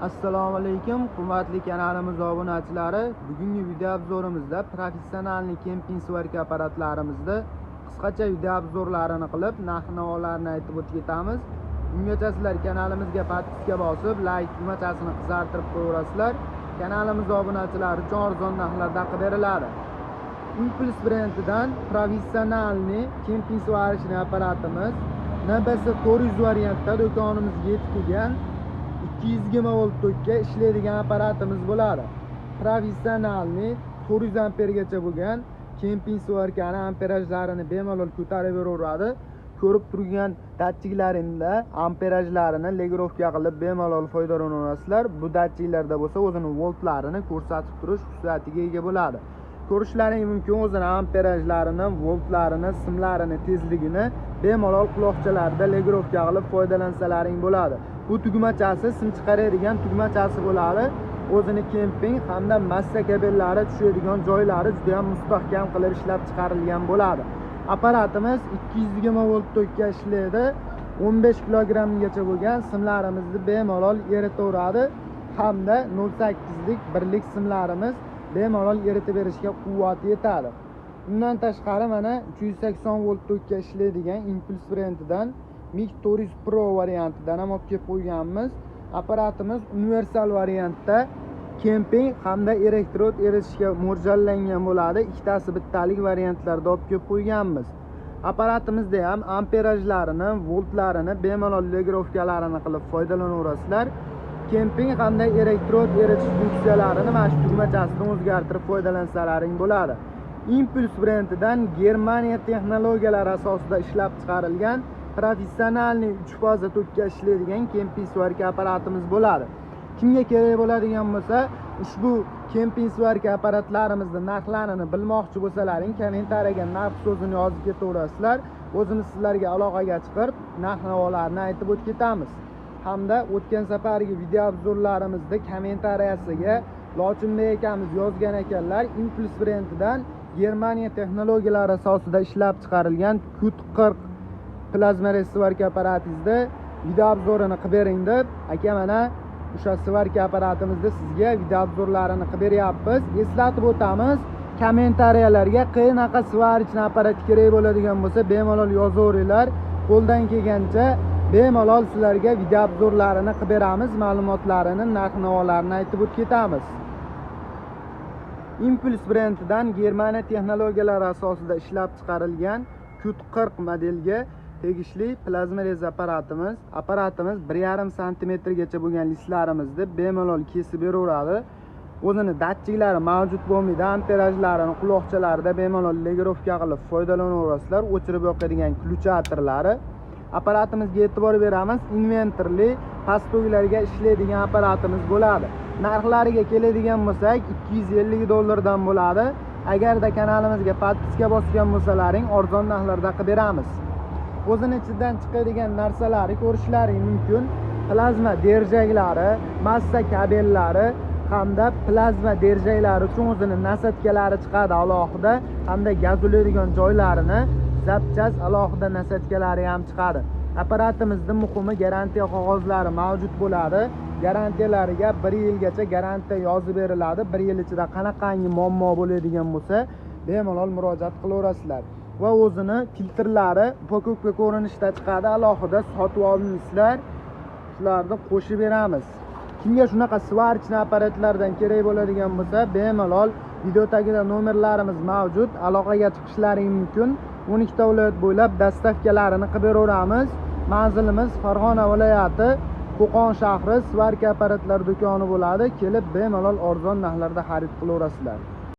Assalomu alaykum, hurmatli kanalimiz obunachilari. Bugungi video obzorimizda professionalniy kemping svarka apparatlarimizda qisqacha video obzorlarini qilib, narx-navolarni aytib o'tib ketamiz. Ungacha sizlar kanalimizga podpiska bosib, like tugmachasini qizartirib qo'yaverasizlar. Kanalimiz obunachilari uchun arzon narxlarda qilib beriladi. Impuls brendidan professionalniy kemping svarочный apparatimiz NBS 400 variantda do'konimizga yetib kelgan 220 volt tokka ishlaydigan apparatimiz bo'ladi. Professionalniy 400 ampergacha bo'lgan kemping svarkani amperajlarini bemalol ko'tarib beraveradi. Ko'rib turgan datchiklaringda amperajlarini legirovka qilib bemalol foydalanaverasizlar. Bu datchiklarda bo'lsa o'zini voltlarini ko'rsatib turish xususiyatiga ega bo'ladi. Ko'rishlaring mumkin, o'zini amperajlarini, voltlarini, simlarini tezligini bemalol quloqchalarda legirovka qilib foydalansalaring bo'ladi. Bu tugmachasi sim chiqaradigan tugmachasi bo'ladi. O'zini kemping hamda massa kabellari tushadigan joylari juda ham mustahkam qilib ishlab chiqarilgan bo'ladi. Apparatimiz 220 volt tokka ishlaydi. 15 kilogramgacha bo'lgan simlarimizni bemalol eritaveradi hamda 0.8 lik birlik simlarimiz bemalol eritib berishga quvvati yetadi. Undan tashqari mana 380 volt tokka ishlaydigan Impuls brendidan MiG 400 Pro variantidan ham olib kelib qo'yganmiz. Apparatimiz universal variantda kemping hamda elektrod eritishga mo'ljallangan bo'ladi. Ikkitasi bittalik variantlarda olib kelib qo'yganmiz. Apparatimizda ham amperajlarini, voltlarini bemalol legirovkalarini qilib foydalanaverasizlar. Kemping hamda elektrod eritish funksiyalarini mana shu tugmachasidan o'zgartirib foydalansalaring bo'ladi. Impuls brendidan Germaniya texnologiyalari asosida ishlab chiqarilgan professionalniy 3 faza tokka ishlaydigan kemping svarka apparatimiz bo'ladi. Kimga kerak bo'ladigan bo'lsa, ushbu kemping svarka apparatlarimizni narxlarini bilmoqchi bo'lsalaring, kommentariyaga narx so'zini yozib ketaverasizlar. O'zimiz sizlarga aloqaga chiqib, narx-navolarni aytib o'tib ketamiz. Hamda o'tgan safargi video obzorlarimizda kommentariyasiga Lochinbek akamiz yozgan ekanlar, Impuls brendidan Germaniya texnologiyalari asosida ishlab chiqarilgan Q40 plazma svarka apparatingizda video obzorini qilib bering deb, aka mana o'sha svarka apparatimizda sizga video obzorlarini qilib beryapmiz. Eslatib o'tamiz, kommentariyalarga qanaqa svarочный apparat kerak bo'ladigan bo'lsa bemalol yozaveringlar. Qo'ldan kelgancha bemalol sizlarga video obzorlarini qilib beramiz, ma'lumotlarini, narx-navolarini aytib o'tib ketamiz. Impuls brendidan Germaniya texnologiyalari asosida ishlab chiqarilgan Q40 modelga tegishli plazma rez apparatimiz. Apparatimiz 1,5 santimetrgacha bo'lgan listlarimizni bemalol kesib beraveradi. O'zini datchiklari mavjud bo'lmaydi, amperajlarini quloqchalarida bemalol legirovka qilib foydalanaverasizlar. O'chirib yoqadigan kluchatorlari. Apparatimizga e'tibor beramiz, inventorli pastoklarga ishlaydigan apparatimiz bo'ladi. Narxlariga keladigan bo'lsak, $250 dan bo'ladi. Agarda kanalimizga podpiska bosgan bo'lsalaring, arzon narxlarda qilib beramiz. O'zini ichidan chiqadigan narsalari ko'rishlaring mumkin. Plazma derjaklari, massa kabellari hamda plazma derjaklari uchun o'zini nasatkalari chiqadi alohida, hamda gaz ulaydigan joylarini zapchast alohida nasatkalari ham chiqadi. Apparatimizda muhimi garantiya qog'ozlari mavjud bo'ladi. Garantiyalariga 1 yilgacha garantiya yozib beriladi. 1 yil ichida qanaqangi muammo bo'ladigan bo'lsa, bemalol murojaat qilaverasizlar. Va o'zini filtrlari упаковка ko'rinishda chiqadi, alohida sotib olmaysizlar. Shularni qo'shib beramiz. Kimga shunaqa svarочный apparatlardan kerak bo'ladigan bo'lsa, bemalol video tagida nomerlarimiz mavjud, aloqaga chiqishlaring mumkin. 12 ta viloyat bo'ylab dastavkalarini qilib beraveramiz. Manzilimiz Farg'ona viloyati, Qo'qon shahri, svarka apparatlar do'koni bo'ladi. Kelib bemalol arzon narxlarda xarid qilaverasizlar.